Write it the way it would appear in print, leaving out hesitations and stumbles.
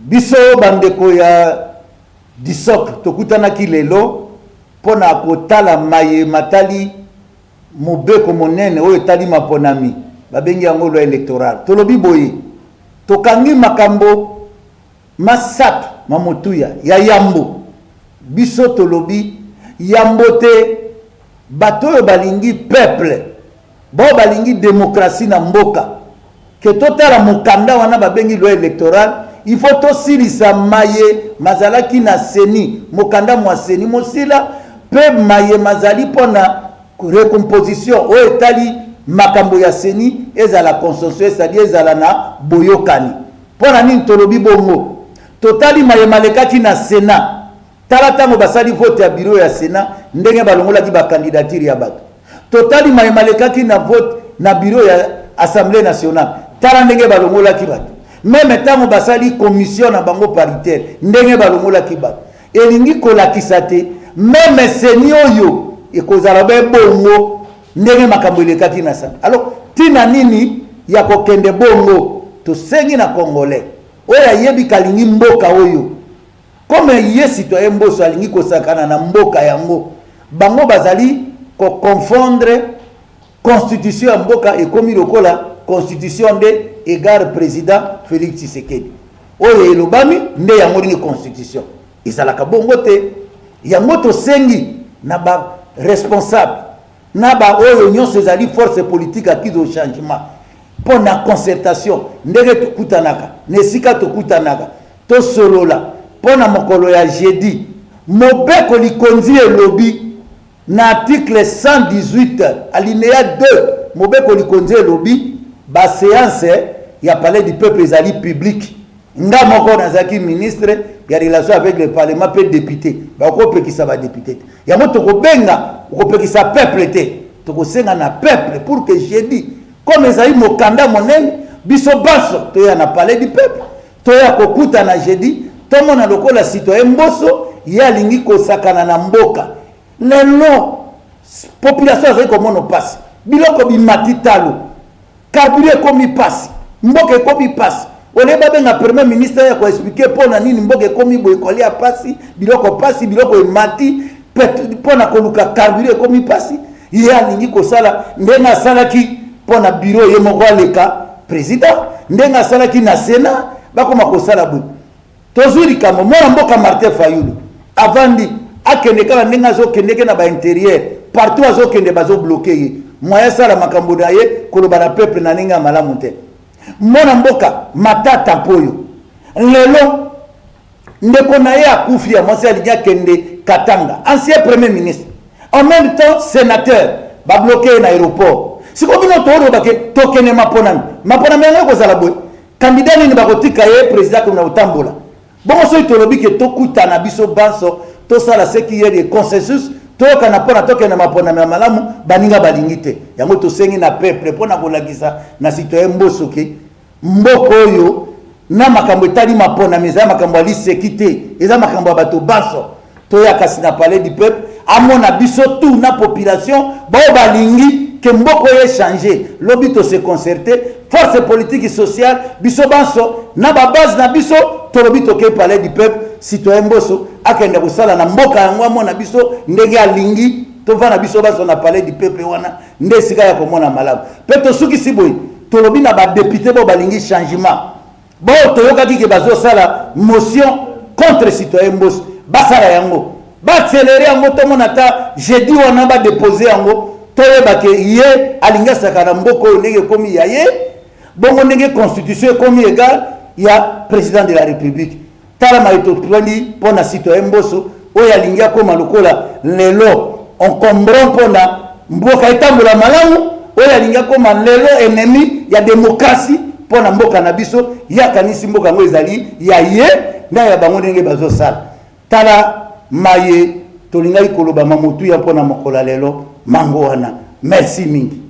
Biso bandeko ya Disoc tokutanaki lelo mpo na kotala maye matali mobeko monene oyo etali maponami, babengi yango loi electorale. Tolobi boye, tokangi makambo masato ma motuya. Ya yambo, biso tolobi yambo te bato oyo balingi peuple, baoyo balingi democratie na mboka, ke totala mokanda wana babengi loi electorale, il faut tosilisa maye mazalaki na CENI, mokanda mwa CENI mosila, mpe maye mazali mpo na recomposition oyo etali makambo ya CENI ezala consensuel, c'est-à-dire ezala na boyokani. Mpo na nini tolobi bongo? Totali maye malekaki na Senat. Tala ntango basali vote ya bureau ya Senat, ndenge balongolaki ba candidature ya bato. Totali maye malekaki na vote na bureau ya Assemblée nationale, tala ndenge balongolaki bato. Meme ntango basali commission na bango paritaire, ndenge balongolaki bato. Elingi kolakisa te meme CENI oyo ekozala be bongo ndenge makambo elekaki na Senat. Alors ntina nini ya kokende bongo? Tosengi na Congolais oyo ayebi kalingi mboka oyo, comme ye citoyen Mboso alingi kosakana na mboka yango, bango bazali koconfondre constitution ya mboka, ekomi lokola constitution nde égard président Félix Tshisekedi oyo elobami nde yango ndenge constitution ezalaka bongo te. Yango tosengi na ba responsable na ba oyo nyonso ezali force politique acquise au changement mpo na concertation, ndenge tokutanaka na esika tokutanaka, tosolola mpo na mokolo ya jeudi. Mobeko likonzi elobi na article 118 alinéa 2, mobeko likonzi elobi baséance ya Palais du Peuple ezali publique. Nga moko nazalaki ministre ya relation avec le parlement mpe député, bakopekisa badéputé te. Yango tokobenga okopekisa peuple te, tokosenga na peuple pour que jeudi, comme ezali mokanda monene, biso banso toya na Palais du Peuple, toya kokutana jeudi, tomona lokola citoyen Mboso ye alingi kosakana na mboka. Lelo population azali komona mpasi, biloko bimati talo, carburant ekomi mpasi, mboka ekomi mpasi. Ole babenga premier ministre ya koexpliquer mpo na nini mboka ekomi boye, kolia mpasi, biloko mpasi, biloko emati, mpo na koluka carburant ekomi mpasi. Ye alingi kosala ndenge asalaki mpo na bureau, ye moko aleka président, ndenge asalaki na Sénat, bakoma kosala boye. Tozwi likambo, mwana mboka Martin Fayulu avandi, akende kaka ndenge azokendeke na baintérieur, partout azokende bazobloquer ye, moyen asala makambo na ye, koloba na peuple na ndenge ya malamu te. Mwana mboka Matata Mpoyo, lelo ndeko na ye akufi ya mwasi, alingi akende Katanga, ancien premier ministre, en même temps sénateur, babloquer ye na aéroport. Sikoyo bino toolobake tokende maponami, maponami yango ekozala boye, candidat nini bakotika ye président akende na kotambola bongo? Soki tolobi ke tokutana biso banso, tosala ce qui est de consensus, toyokana mpona tokende maponami ya malamu, baninga balingi te. Yango tosengi na peuple mpona kolakisa na citoyen Mboso ke mboka oyo na makambo etali maponami eza makambo ya liseki te, eza makambo ya bato banso. Toya kasi na Palais du Peuple, amona biso tout na population bao balingi ke mboka oyo echanger. Lobi tose concerter, force politique, sociale, biso banso na babase na biso, tolobi tokei Palais du Peuple. Citoyen Mboso akende kosala na mboka yango, amona biso ndenge alingi, tovanda biso banso na Palais du Peuple. Wana nde esika ya komona malamu. Mpe tosukisi boye, tolobi na badéputé bao balingi changement, bao toyokaki ke bazosala motion contre citoyen Mboso, basala yango, baaccélérer yango, tomona ata jeudi wana badéposer yango, toyeba ke ye alingi asaka na mboka oyo ndenge ekomi ya ye bongo, ndenge constitution ekomi égal ya président de la République. Tala maye toponi mpo na citoyen Mboso oyo alingi akóma lokola lelo encombrant mpona mboka etambola malamu, oyo alingi akóma lelo ennemi ya démocratie mpo na mboka na biso. Ye akanisi mboka yango ezali ya ye na ya bango ndenge bazosala. Tala maye tolingaki koloba ma motuya mpo na mokolo ya lelo mango wana. Merci mingi.